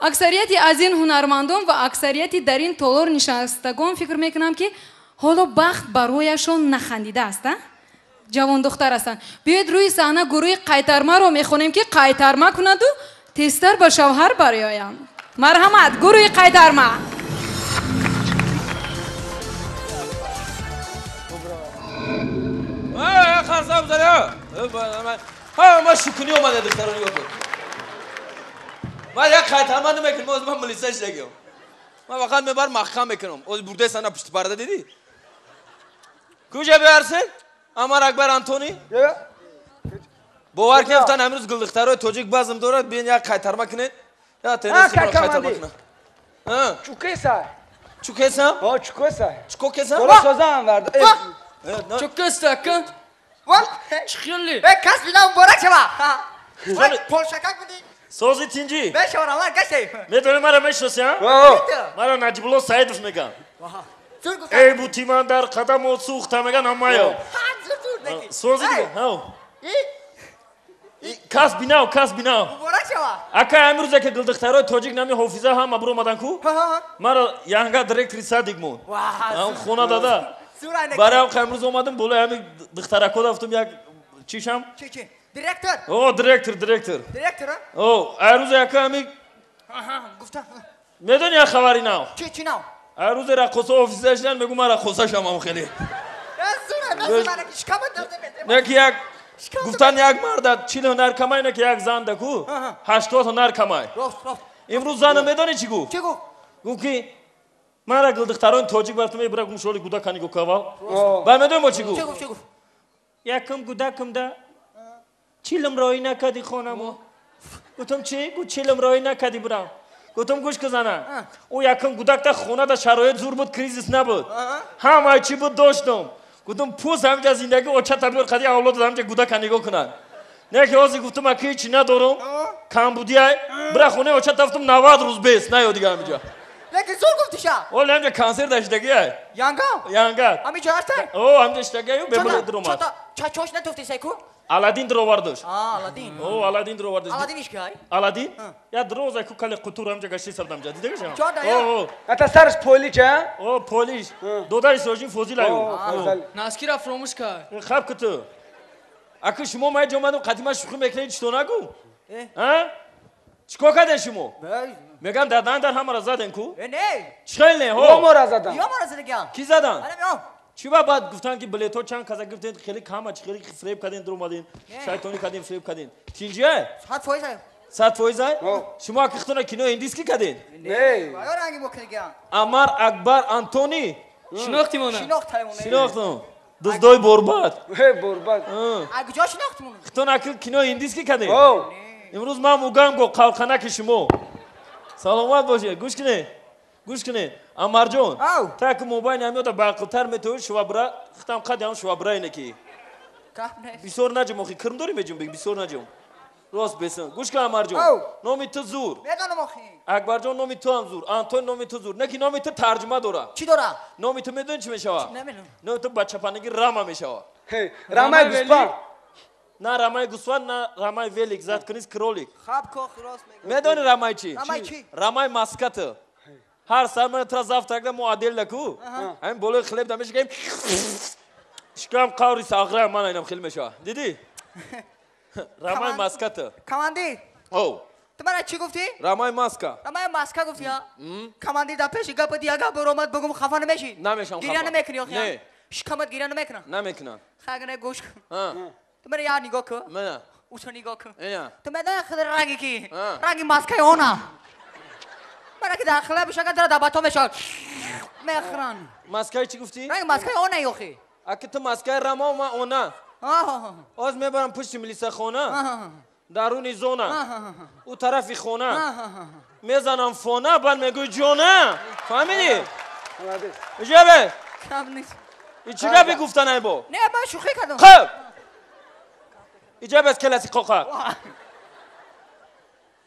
Аксарияти аз ин ҳунармандон ва аксарияти дар ин толор нишастагон фикр мекунам, ки ҳоло бахт барояшон нахандидааст, а? Ҷавондухтар ҳастанд. Биёед рӯи саҳна гурӯҳи Қайтармаро мехонем, ки қайтарма кунаду тезтар ба шавҳар бароянд. Марҳамат, гурӯҳи Қайтарма. Ма шукунӣ омада духтарони ёд. Ман як қайтарма намекунам, оз ман милиса шидагиам. Ман фақат мебар маҳкам мекунам. Оз бурдаи сана пушти парда дидӣ? Куҷа биарсен? Амар Акбар Антони? Бовар кунед, гуфтан амрӯз гулдухтарои тоҷик базм дорад, биен як қайтарма кунед. Я тенес қайтарма кунад. Чукеса. Чукеса? О, чукеса. Чукеса? Созам вард. Чукеса, ка? Чихели. Э, кас бина муборак шава. Полшакак будӣ. Сози тинҷӣ. Бешавара, ман гаштай. Медонӣ мара мешиносӣ, а? Мара Наҷибулло Саидов меган. Эй бути ман дар қадам от сӯхта меган ҳамаё. Сози дига, ҳав. Кас бинав, кас бинав. Муборак шава. Ака амрӯзе ки гулдухтарои тоҷик нами ҳофиза ҳама биромадан ку? Мара янга директори садик мон. Ҳам хона дада. Барои ҳам амрӯз омадам болои ҳами духтарако дафтум як чишам. Чи чи? Директор. О, директор, директор. Директор? О, амрӯзе яка ҳами гуфта. Медонӣ як хабари нав? Чи чи нав? Амрӯзе раққоса офиса шидан мегӯ ман раққоса шамам хеле. Не ки як гуфтан як марда 40 ҳунар камай, не ки як занда ку 80 ҳунар камай. Имрӯз зана медонӣ чӣ гуфт? Чӣ гуфт? Гуфт ки мара гулдухтарони тоҷик барту мебира гум шоли гудакани гу кавал. Ба медонӣ мо чӣ гуфт? Чӣ гуфт? Чӣ гуфт? Якум гудакум да чилм роӣ накади хонамо. Гуфтам чӣ? Гуфт чилм роӣ накади бурам. Гуфтам гӯш ку зана. Ӯ якум гудакта хонада шароит зур буд, кризис набуд. Ҳамаи чӣ буд доштам. Гуфтам пус ҳамҷа зиндагӣ очата биёр қади авлодат ҳамҷа гудака нигоҳ кунад. Не ки ҳозир гуфтам аки ҳичи надорам, камбудиай, бира хонаи очата гуфтам 90 рӯз бес, наё дига ҳамиҷа. Лекин зур гуфтиша. Оли ҳамҷа консерт даштагиай. Янга? Янга. Ҳамиҷа ҳастай? О, ҳамҷа штагиаю бемор дуромад. Чачош натуфтисай ку? Аладдин дуровардаш. А, Аладдин. О, Аладдин дуровардаш. Аладдин иш кай? Аладдин? Я дуроза ку кале қутур ҳамҷа гашти сабдамҷа. Дидагашам? Чо да я? О, Ата сараш полич, а? О, полич. Додари Сожин Фозил аю. Наскира фромӯш кард. Хаб куту. Аку шумо май ҷо омадам қадима шӯхӣ мекунед, чито нагу? А? Чикор карден шумо? Меган дар дар ҳамаро заден ку? Не. Чӣ не? Ҳо. Мо задан. Ё моро задагиан. Ки задан? Ана меом. Чӣ ба баъд гуфтан ки билетҳо чанд каза гирифтен, хеле кама, чӣ хеле фиреб карден, дуромаден, шайтонӣ карден, фиреб карден. Тинҷиай? 100% ай. 100% ай? Шумо акихтона кинои индийский карден? Не. Ё ранги мо кардагиан. Амар Акбар Антони? Шинохтимона. Шинохтаймона. Шинохтам. Дуздои борбад. Э, борбад. А куҷо шинохтимона? Хитон аки кинои индийский карден? Имрӯз ман мугам го қалқанаки шумо. Саломат бошед. Гӯш кунед. Гӯш кунед. Амарҷон, та ки мобайни ҳамёда баақлтар метавӣ шувабра, хитам қади ҳам шувабра ине ки. Бисёр наҷум охи, кирм дорӣ меҷум беги, бисёр наҷум. Рост бесан. Гӯш кун Амарҷон. Номи ту зур. Медонам охи. Акбарҷон номи ту ҳам зур. Антон номи ту зур. Не ки номи ту тарҷума дора. Чӣ дора? Номи ту медонӣ чӣ мешава? Намедонам. Номи ту ба чапанагӣ Рама мешава. Рамаи гӯсфанд. На рамаи гӯсфанд, на рамаи велик, заткнись кролик. Хаб кох рост мегӯ. Медонӣ рамаи чӣ? Рамаи чӣ? Рамаи маската. Ҳар сар мана тра завтракда мо отделда ку. Ҳамин болои хлеб да мешикаем. Шикам қаври сағра мана инам хел мешава. Дидӣ? Рамаи маската. Командир. О. Ту мана чӣ гуфтӣ? Рамаи маска. Рамаи маска гуфтӣ, а? Командир дар пеши гапа дия гап баромад бигум хафа намешӣ? Намешам хафа. Гиря намекунӣ охи? Не. Шикамат гиря намекунад? Намекунад. Хагне гӯш кун. Ту мана як нигоҳ кун. Мана. Уша нигоҳ кун. Ина. Ту медонӣ худ ранги ки? Ранги маскаи она. Мана ки дар хлеб шакар дара дар бато мешавад. Мехӯранд. Маскаи чӣ гуфтӣ? Ранги маскаи она охи. Аки ту маскаи Рама ма она. Оз мебарам пушти милисахона. Даруни зона. Ӯ тарафи хона. Мезанам фона, баъд мегӯй ҷона. Фаҳмидӣ? Иҷабе? Кам нест. И чӣ гапе гуфтанай бо? Не, ман шӯхӣ кардам. Хуб. Иҷабе келаси қоқак.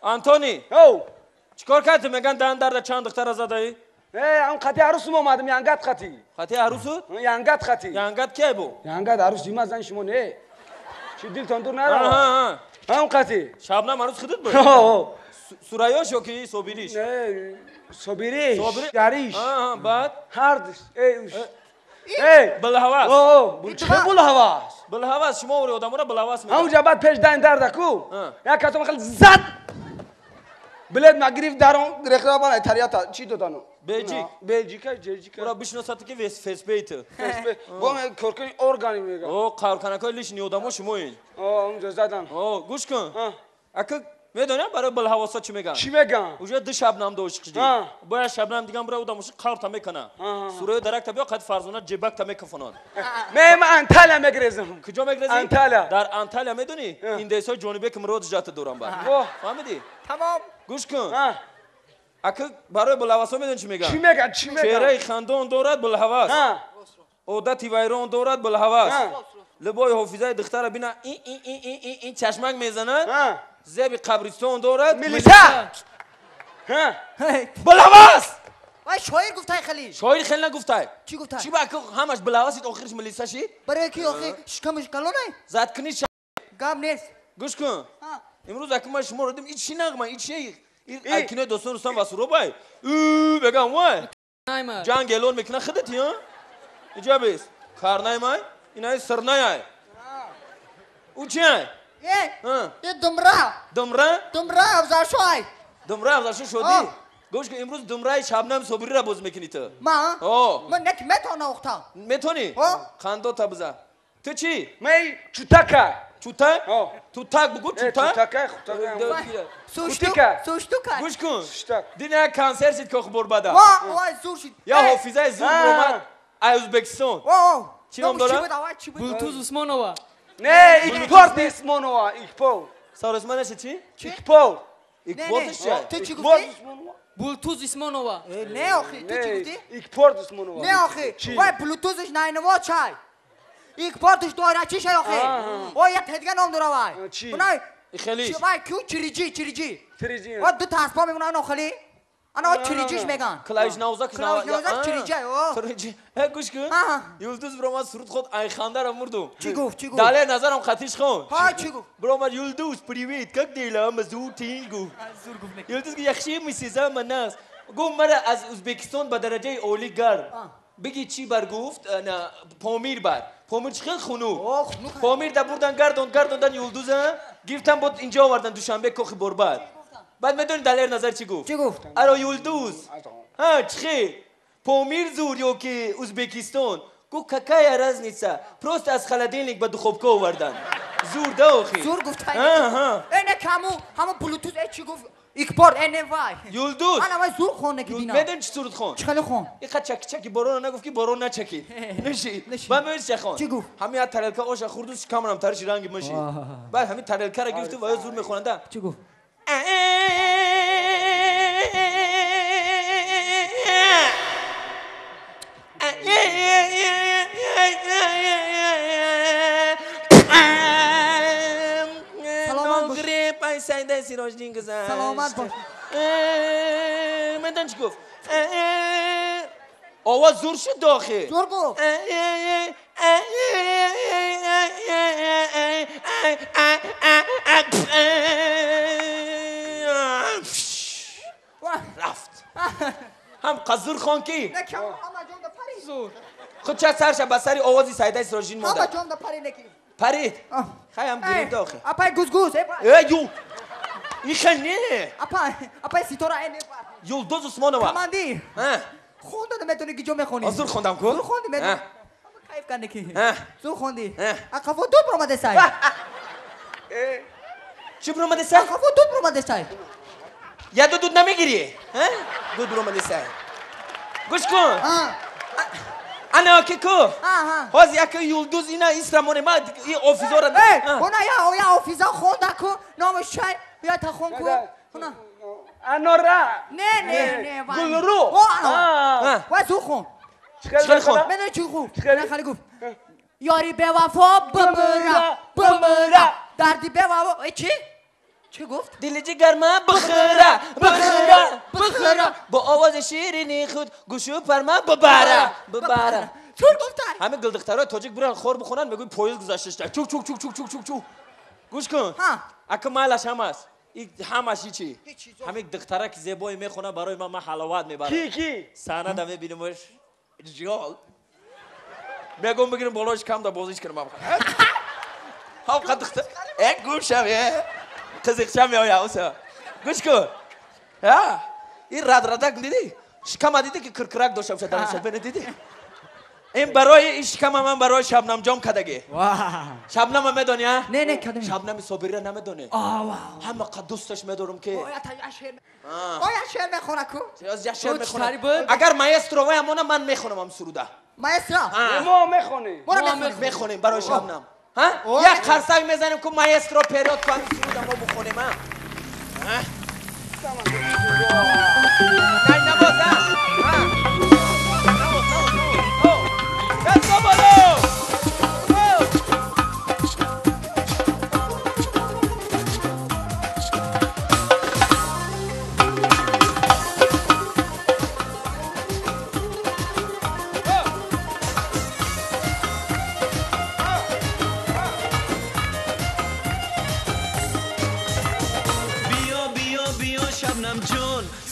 Антони. Чикор кардӣ? Меган дан дарда чанд духтара задаӣ? Э, ам қати арӯсум омадам, янгат қати. Қати арӯсут? Янгат қати. Янгат кия бу? Янгат арӯс дима зан шумо не. Чӣ дилтон дур нарава. Ам қати. Шабнам арӯс худат буд? О. Сурайош ё ки Собириш? Не, Собириш. Яриш. Баъд? Ҳардуш. Эй, Булҳавас. О, чӣ булҳавас? Булҳавас, шумо ори одаморо булҳавас мегӯед. Ҳамунҷа баъд пеш дан дарда ку. Як касом хеле зад. Билет ма гирифт дарон, рехта бана тарията чӣ додану? Белжик. Белжика, Белжика. Ура бишносад ки ФСБ ту. ФСБ. Бо ме коркуни органи мегӯяд. О, қарканакои лишни одамо шумоин. О, онҷо задан. О, гӯш кун. Ака медонам барои булҳавасо чӣ мегӯянд? Чӣ мегӯянд? Уже ду шабнам дошт қижди. Бояд шабнам дигам бира одамоши қарта мекана. Сураи даракта биё қад Фарзона ҷебакта мекафонад. Ме ма Анталия мегрезам. Куҷо мегрезӣ? Анталия. Дар Анталия медонӣ? Индейсҳои ҷонибе ки мурод ҷата дорам бар. Фаҳмидӣ? Тамом. Гӯш кун. Ака барои булҳавасо медонӣ чӣ мегӯянд? Чӣ мегӯянд? Чӣ мегӯянд? Чеҳраи хандон дорад булҳавас. Одати вайрон дорад булҳавас. Либои ҳофизаи духтара бина ин ин ин ин ин чашмак мезанад. Зеби қабристон дорад. Милиса! Булҳавас! Вай шоир гуфтай хеле. Шоир хеле нагуфтай. Чӣ гуфтай? Чӣ ба ҳамаш булҳавасид охириш милиса шид? Барои ки охир шикамаш калонай? Зад кунӣ гап нест. Гӯш кун. Имрӯз аки ман шуморо дидам, ин чӣ нағма, ин чӣ? Ин кинои Достон Рустам ва Суробай. Мегам вай. Ҷанг эълон мекунад худати, ҳа? Инҷа бис. Карнай май, инаи сирнай ай. Ӯ чи ай? Э, думра. Думра? Думра афзалшо ай. Думра афзалшо шудӣ? Гӯш кун, имрӯз думраи Шабнам Собириро боз мекунӣ ту. Ман? О. Ман нек метавонам охтам. Метавонӣ? Қандота биза. Ту чӣ? Ман чутака. Чутак? Тутак бугу, чутак? Тутака, хутака. Суштука. Суштука. Гӯш кун. Дина як консерт шид Кохи Борбада. Ва, зур шид. Я ҳофизаи зур омад аз Ӯзбекистон. Чӣ ном дорад? Гултуз Усмонова. Не, Икпорт Усмонова, Икпор. Саросманаша чӣ? Икпор. Икпорташ чӣ? Ту чӣ гуфтӣ? Бултуз Усмонова. Не, охи, ту чӣ гуфтӣ? Икпорт Усмонова. Не, охи. Вай Блютузш найнова чай. Икпортш доира чӣ шай охи? О, як ҳедга ном дора вай. Унай Хелиш. Вай ку чириҷи, чириҷи. Чириҷи. Ва ду таспа мемонад ана хели. Ана чириҷиш меган. Клавиш навозак, клавиш навозак чириҷи, о. Чириҷи. Гӯш кун. Юлдуз биромад суруд худ айхандара мурдум. Чӣ гуфт, чӣ гуфт? Далер Назарам хатиш хон. Ҳа, чӣ гуфт? Биромад Юлдуз, привет, как дела? Мазутин гуфт. Юлдуз гуфт, яхши мисиза манас. Гуфт мара аз Ӯзбекистон ба дараҷаи олӣ гарм. Бигӣ чӣ бар гуфт? Помир бар. Помир чӣ хел хунук? Помир да бурдан гардон, гардондан Юлдуза. Гирифтан бод инҷо овардан Душанбе Кохи Борбад. Баъд медонӣ Далер Назар чӣ гуфт? Чӣ гуфт? Аро Юлдуз. Ҳа, чӣ хел? Помир зур ё ки Ӯзбекистон? Гуфт какая разница? Просто аз холодильник ба духовка овардан. Зур да охи. Зур гуфт. Э, не каму, ҳамон Блютуз э чӣ гуфт? Икпор э не вай. Юлдуз. Ана вай зур хон неки дина. Медонӣ чӣ суруд хон? Чӣ хеле хон? Иқа чаки-чаки борона нагуфт ки борон начакид. Нишид. Баъд медонӣ чӣ хон? Чӣ гуфт? Ҳамин як тарелка оша хӯрду шикамам тариши ранги мышид. Баъд ҳамин тарелкаро гирифту ва ё зур мехонанда. Чӣ гуфт? Саломат бош. Медонӣ чӣ гуфт? Овоз зур шуд дохил. Зур гуфт. Рафт. Ҳам қазур хон ки? Ҳама ҷонда парид. Зур. Худ ча сарша ба сари овози Саидаи Сироҷиддин монда. Ҳама ҷонда парид неки. Парид? Хай ҳам гирифт охир. Апай гузгуз. Э, ю. Ин хел не. Апай, апай Ситора э не. Юлдуз Усмонова. Командир. Хонда наметавонӣ ки ҷо мехонӣ. Зур хондам ку? Зур хонди метавонӣ. Кайф кардӣ ки. Зур хонди. Ақафо дуд баромаде сай. Чӣ баромаде сай? Ақафо дуд баромаде сай. Я дуд намегирӣ? Дуд баромаде сай. Гӯш кун. Ана ки ку? Ҳозир яке Юлдуз ина истрамоне ма ин офизора. Она я офиза хонда ку номаш чай бия та хон ку. Она. Анора. Не, не, не. Гулру. О, ана. Вай зур хон. Чӣ хон? Медонӣ чӣ гуфт? Не хеле гуфт. Ёри бевафо бимира, бимира. Дарди бевафо. Э чӣ? Чӣ гуфт? Дили ҷигарма бихӯра, бихӯра, бихӯра. Бо овози ширини худ гӯшу парма бибара, бибара. Чур гуфтай? Ҳамин гулдухтарои тоҷик буран хор бихонанд, мегӯи поезд гузашташта. Чук чук чук чук чук чук чук. Гӯш кун. Ака майлаш ҳам аст. Ҳамаш ҳичи. Ҳамин духтараки зебое мехона барои ман ҳаловат мебарам. Ки ки? Саҳнада мебинамаш. Ҷол. Мегум бигирим болош кам да бозиш кунам. Ҳам духтар. Э гӯшам э. Қизиқча меояд уса. Гӯш кун. Ҳа? Ин радрадак дидӣ? Шикама дидӣ ки киркирак дошта бошад дар шаб дидӣ? Ин барои ин шикама ман барои Шабнамҷон кадагӣ. Шабнама медонӣ, а? Не, не, кадом. Шабнами Собирра намедонӣ. Ҳама қад дӯсташ медорам ки. Оя шеър мехона ку? Я шеър мехона. Агар маэстро вай амона ман мехонам ам суруда. Маэстро? Мо мехонем. Мо мехонем барои Шабнам. Ҳа? Як қарсак мезанем ку маэстро период ку ам суруда мо бухонем, а? Най навоз, а? Навоз, навоз, навоз. Дасто боло!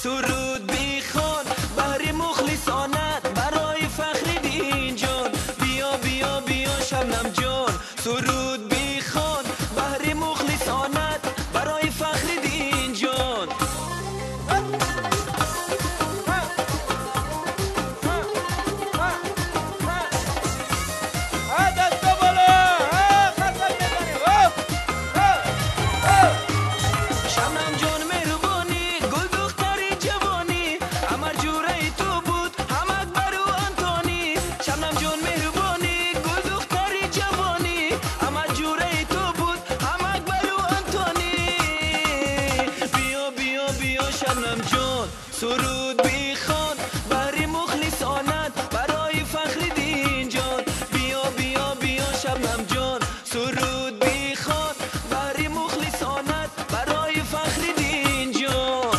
سرود بیخوان بهر مخلصانت برای فخر دین جان بیا بیا بیا شبنم جان سرود بیخوان بهر مخلصانت برای فخر دین جان شبنم جان مهربانی گل دختر جوانی امر جوره تو بود همک برو انتانی شبنم جان مهربانی گل دختر جوانی امر جوره تو بود همک برو انتانی بیا بیا بیا شبنم جان سرود بیخوان بهر مخلصانت برای فخر دین جان بیا بیا بیا شبنم جان سرود بیخوان بهر مخلصانت برای فخر دین جان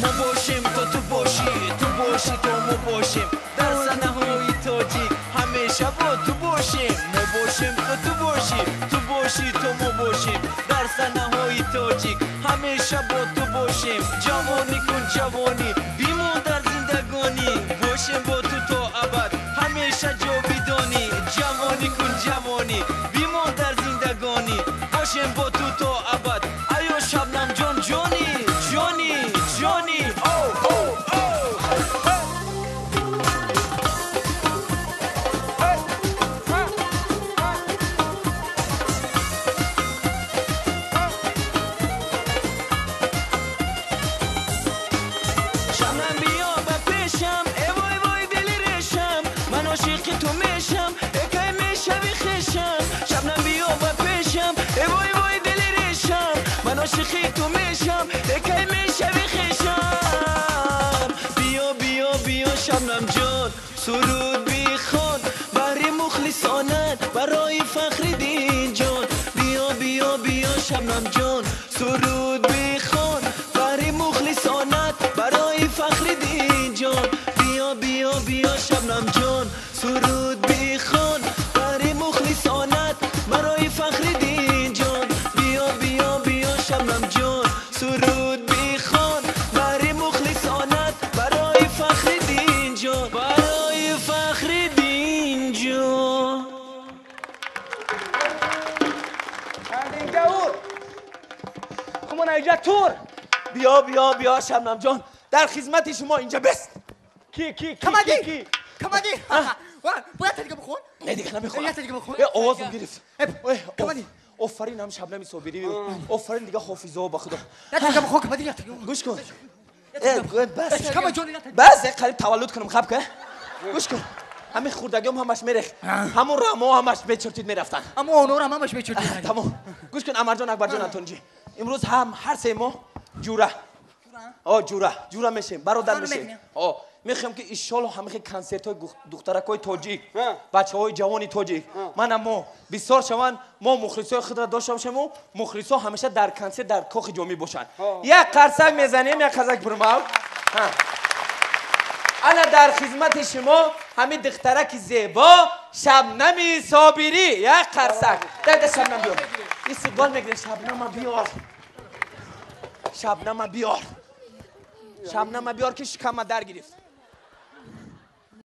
ما باشیم تا تو باشی تو باشی تا ما باشیم در صحنه‌های تاجیک همیشه با تو باشیم ما باشیم تا تو باشی تو باشی تا ما باشیم در صحنه‌های تاجیک همیشه با تو باشیم جوانی کن جوانی بیمون در زندگانی باشیم با تو تا ابد همیشه جاویدانی جوانی کن جوانی بیمون در زندگانی باشیم با تو تا ابد ایا شبنم جان جانی جانی جانی او او او شبنم بیا به پیشم ای وای وای دل ریشم من عاشق تو میشم ای کی میشوی خویشم شبنم بیا به پیشم ای وای وای دل ریشم من عاشق تو میشم ای کی میشوی خویشم بیا بیا بیا شبنم جان سرود بیخوان بهر مخلصانت برای فخر دین جان بیا بیا بیا شبنم جان سرود بیخوان بهر مخلصانت برای فخر دین جان بیا بیا بیا شبنم جان سرود بیخوان بهر مخلصانت برای فخر دین جان بیا بیا بیا شبنم جان سرود بیخوان بهر مخلصانت برای فخر دین جان برای فخر دین جان اینجا خمون اینجا تور بیا بیا بیا شبنم جان در خدمت شما اینجا بست کی کی کی کمدی کی کمدی باید دیگه بخون نه دیگه نمیخونم یه دیگه بخون. آوازم گرفت کمدی. آفرین هم شبنم صابری آفرین دیگه حافظه با خدا یه دیگه بخون کمدی یه دیگه گوش کن بس کما جان یه دیگه بس قریب تولد کنم خب که گوش کن همین خوردگیام همش میرخ همون رما همش میچرتید میرفتن اما اونور هم همش میچرتید تمام گوش کن امر جان اکبر جان اتونجی امروز هم هر سه ما جوره جوره جوره میشیم برادر میشیم میخوام که ایشالله همه کنسرت های دخترک های تاجیک بچه های جوانی تاجیک من اما بسیار شوند ما مخلص های خود را داشته باشیم و مخلص ها همیشه در کنسرت در کاخ جامی باشند یک قرصک میزنیم یک قرصک پرماو انا در خدمت شما همین دخترک زیبا شبنم صابری یک قرصک ده شبنم بیار استقبال میگیره شبنم بیار Шабнама биёр. Шабнама биёр, ки шикама дар гирифт.